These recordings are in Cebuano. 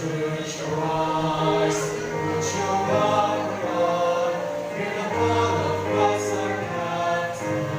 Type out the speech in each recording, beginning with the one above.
Church, arise, put your armor on, hear the call of Christ our Captain.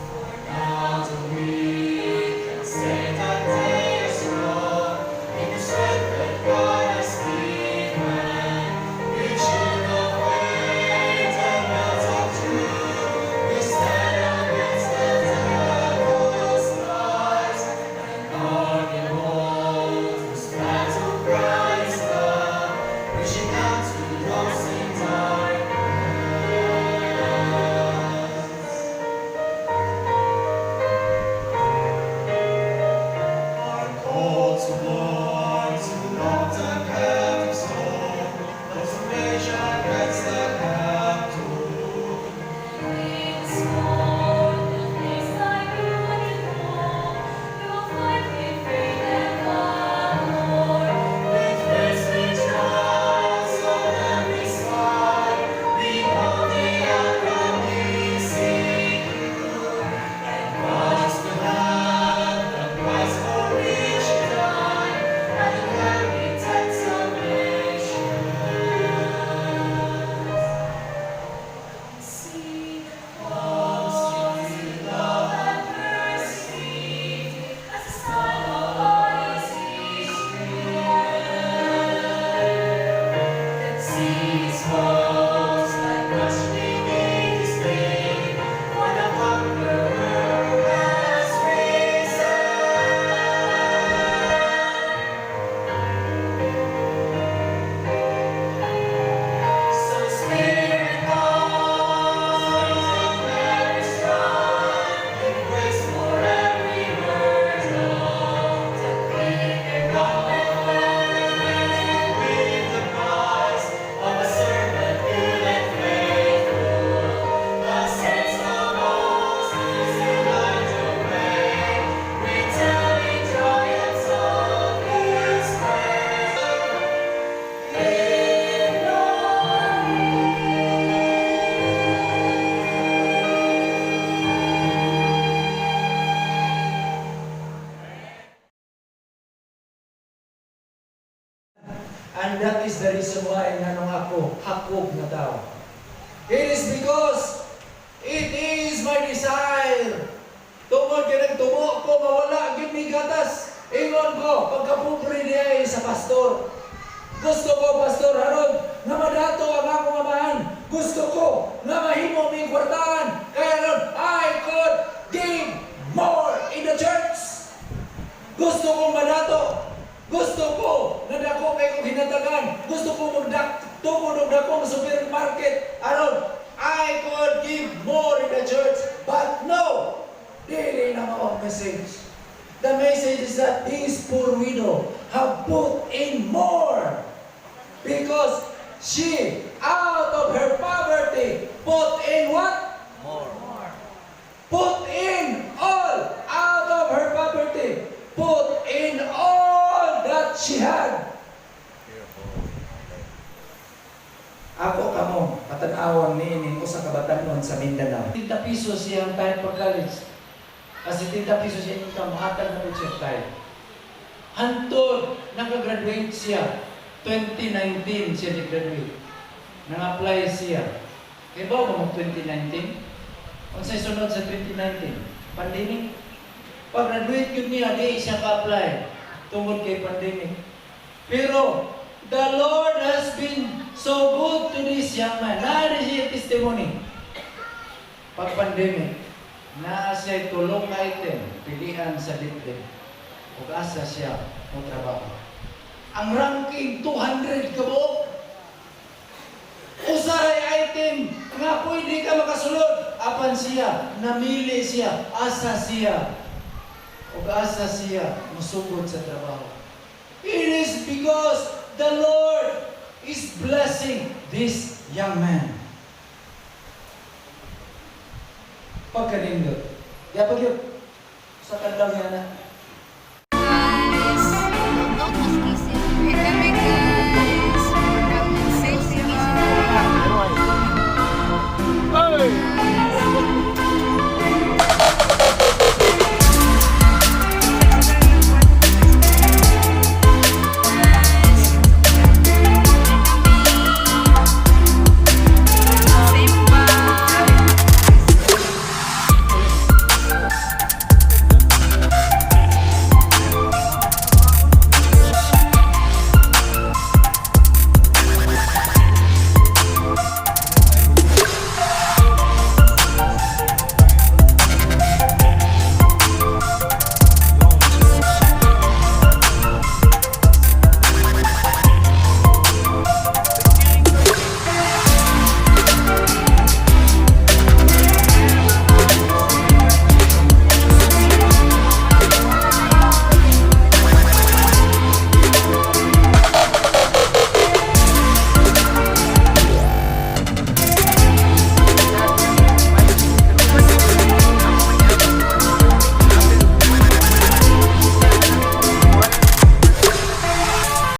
For now the weak can say that they are strong, in the strength that God has given. We shield of faith and belt of truth, we stand against the devil's lies, and argue all whose battle cries love, reaching out to those in darkness. Our call to war, to rock the captive soul, those who rage against the captor. We will scorn the face thy beautiful. We will fight with faith and valor. With fiercely trials on every side, behold the outcome is secure, and Christ will have the prize for which He died, and inheritance of nations. See the cross in love and mercy as the sign of bodies Israel. Then see his foes like dust beneath his feet, for the conqueror has risen. So Spirit, come, every strife, give grace for every hurdle, that we may run with faith to win the prize of a servant good and faithful. The saints of old still light the way, retelling triumphs of His grace. In glory. And that is the reason why nganong ako hakog na tao. It is because it is my desire. Tungod kay nagtubo ko nga wala gyud mi gatas. Ingon ko pagkapobre diay sa pastor. Gusto ko, Pastor Harold, nga madato ang akong amahan. Gusto ko nga mahimo mi kwartahan. Kaya ron I could give more in the church. Gusto kong madato. Gusto ko na dako kay kong hinatagan. Gusto ko magdak tungod og dakong supermarket aron I could give more in the church. But no, dili na mao ang message. The message is that this poor widow have put in more because she, out of her poverty, put in what? More. Put in all out of her poverty. Put in all that she had. Ako kamo, patan-awon niining usa ka batanon sa Mindanao. 30 pesos siyang time pag college. Kasi 30 pesos siya income, hatag na po siya time. Hantod, nakagraduate siya. 2019 siya ni-graduate. Nang-apply siya. Kaya ba mo mag 2019? Unsay sunod sa 2019? Pandemic. Pag-graduate yun niya, di siya ka-apply tungod kay pandemic. Pero the Lord has been so good to this young man. Naa siya testimony. Pag pandemic, naa siya tulong ka item, pilihan sa DepEd. Ug asa siya mo trabaho. Ang ranking 200 kabuok. Usaray item nga pwede ka makasulod. Apan siya, namili siya, asa siya. Ug asa siya musugod sa trabaho. It is because the Lord is blessing this young man. Pagkanindot. Di pa gyud. Sa kadlaw niya na.